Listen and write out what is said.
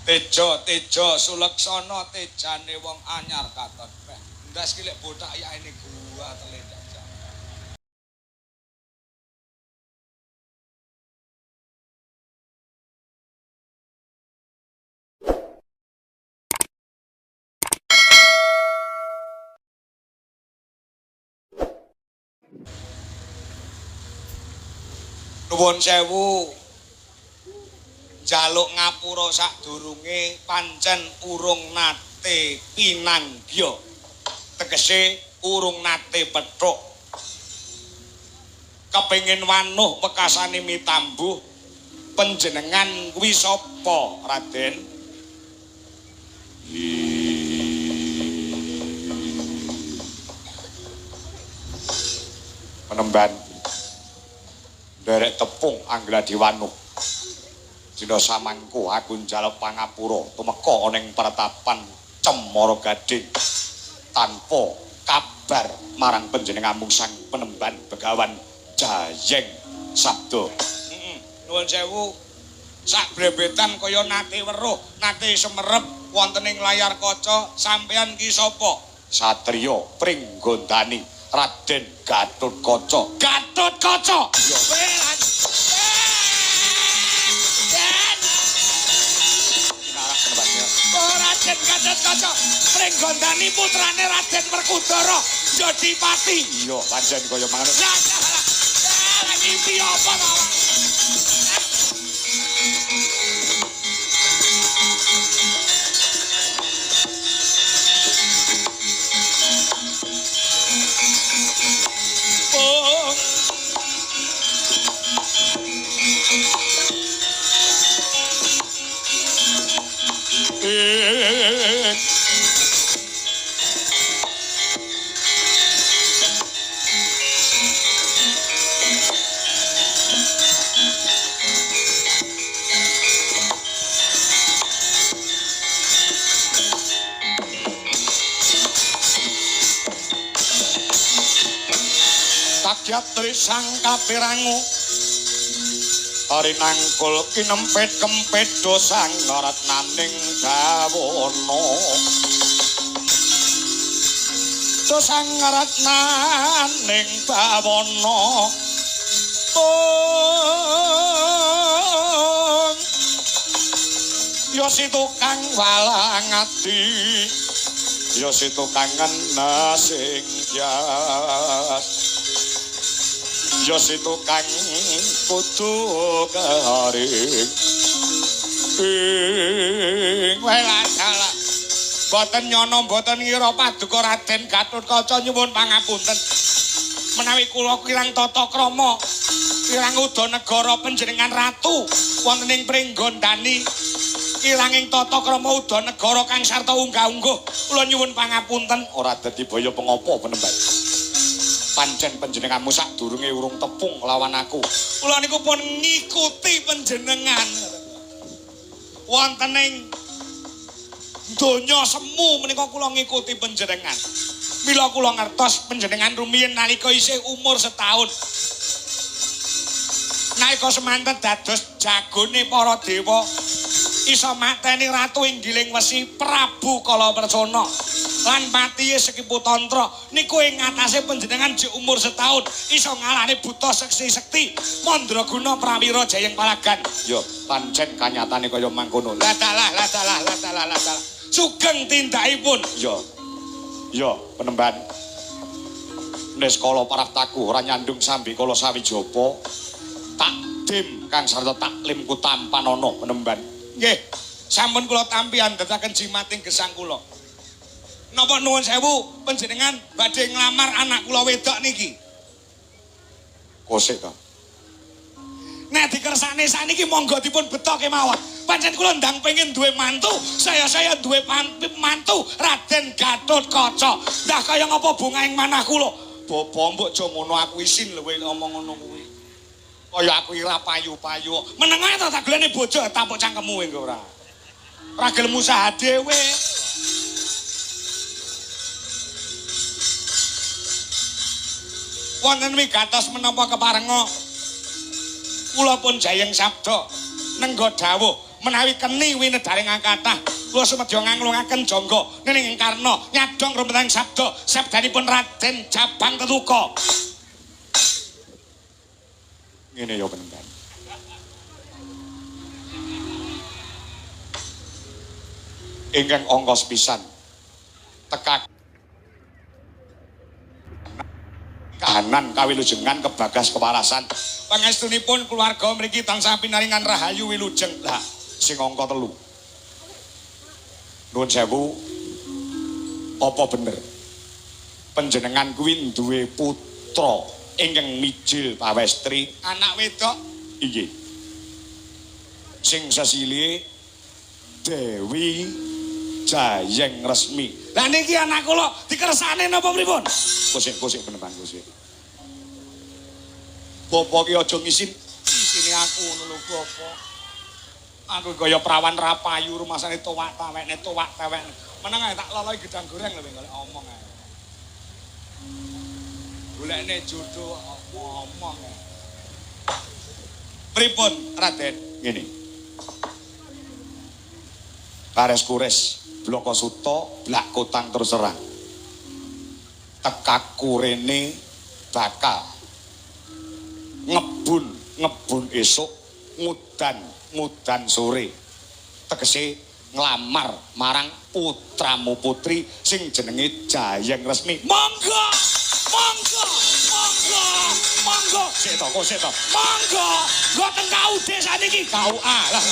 Tejo tejo suleksana tejane wong anyar katon. Beh, ndas ki lek bothak yaene gua telendak. Nuwun sewu. Njaluk ngapura sadurunge pancen urung nate pinanggya. Tegese urung nate pethuk. Kepengin wanuh wekasane mitambuh panjenengan kuwi sapa, Raden? Penemban nderek tepung Anggladi Wanuh. Dina samangku aku njaluk pangapura tumeka ana ing pertapan Cemara Gading tanpa kabar marang panjenenganmu sang penemban Begawan Jayeng Sabda. Nuwun sewu. Sak blebetan kaya nate weruh, nate semerep wonten ing layar kaca sampeyan ki sapa? Satriya Pringgondani Raden Gatotkaca. Gatotkaca. Ya weh. Raden Gatotkaca Pringgondani putrane Raden Werkudara Jodipati. Iya, pancen kaya manut. Lah, lah mimpi apa ta? Kagyatri sang kapirangu Arinangkul kinempit kempit dosang ratnaning bawana dosang ratnaning bawana ya si tukang walang ati ya si tukang ngenes ing jas ya si tukang kudu keharing ing welah salah mboten nyono mboten ngira paduka Raden Gatotkaca nyuwun pangapunten menawi kula kirang tata krama kirang uda negara panjenengan ratu wonten ing Pringgondani kirang ing tata krama uda negara kang sarta unggah-ungguh kula nyuwun pangapunten ora dadi baya pengopo penemban pancen panjenenganmu sadurunge urung tepung lawan aku. Kula niku pun ngikuti panjenengan. Wonten ing donya semu menika kula ngikuti panjenengan. Mila kula ngertos panjenengan rumiyin nalika isih umur setahun. Nalika semanten dados jagone para dewa iso mateni ratu Inggiling Wesi Prabu Kalapersana lan patihe Sekiputantra niku ing ngatasé panjenengan jek umur setahun iso ngalahne buta seksi-sekti mandraguna prawira jayeng palagan. Ya pancen kanyatane kaya mangkono. Lah dalah lah dalah lah dalah lah dalah sugeng tindakipun. Ya ya penemban niskala praptaku ora nyandung sambi kala sawijapa takdim kang sarta taklim ku tampanana penemban. Nggih, sampun kula tampi andhetaken jimating gesang kula. Napa nuwun sewu panjenengan badhe nglamar anak kula wedok niki? Kosek ta. Nek dikersane saniki monggo dipun beto kemawon. Pancen kula ndang pengin duwe mantu, saya-saya duwe mantu Raden Gatotkaca. Ndah kaya ngapa bunga ing manah kula? Bapak mbok aja ngono aku isin lho kowe ngomong ngono kuwi. Kaya aku ora payu-payu. Meneng ae ta tak golekne bojo tapuk cangkemmu engko ora. Ora gelem usaha dhewe. Wonten wigatos menapa keparenga kula pun Jayeng Sabda nengga dawuh Menawi keni winedaring kathah. Kula sumedya nganglungaken jangga nening karna nyadong rumetang sabda sabdanipun Raden Jabang Tetuka. Ngene ya penemban. Ingkang angka sepisan tekak kahanan kawilujengan kebagas kewarasan. Pangestunipun keluarga mriki tansah pinaringan rahayu wilujeng. Lah sing angka 3. Nuwun sewu, apa bener panjenengan kuwi duwe putra ingkang mijil pawestri anak wedok? Inggih. Sing sesilihe Dewi Jayeng Resmi. Lah niki anak kula dikersane napa pripun? Kosik-kosik penemban kosik. Bapak ki aja ngisin isine aku ngono lho bapak. Aku kaya prawan rapayu rumasane tuwak tawekne tuwak tawekne. Meneng ae tak loloi gedang goreng lho golek omong ae. Golekne jodoh omong ae. Pripun Raden? Ngene. Kares kures bloko suto blak kotang terus terang. Tekaku rene bakal ngebun ngebun esuk ngudan ngudan sore. Tegese nglamar marang putramu putri sing jenenge Jayeng Resmi. Monggo, monggo, monggo, monggo. Sik to, kok sik to. Monggo, mboten KUD saniki. KUA lah.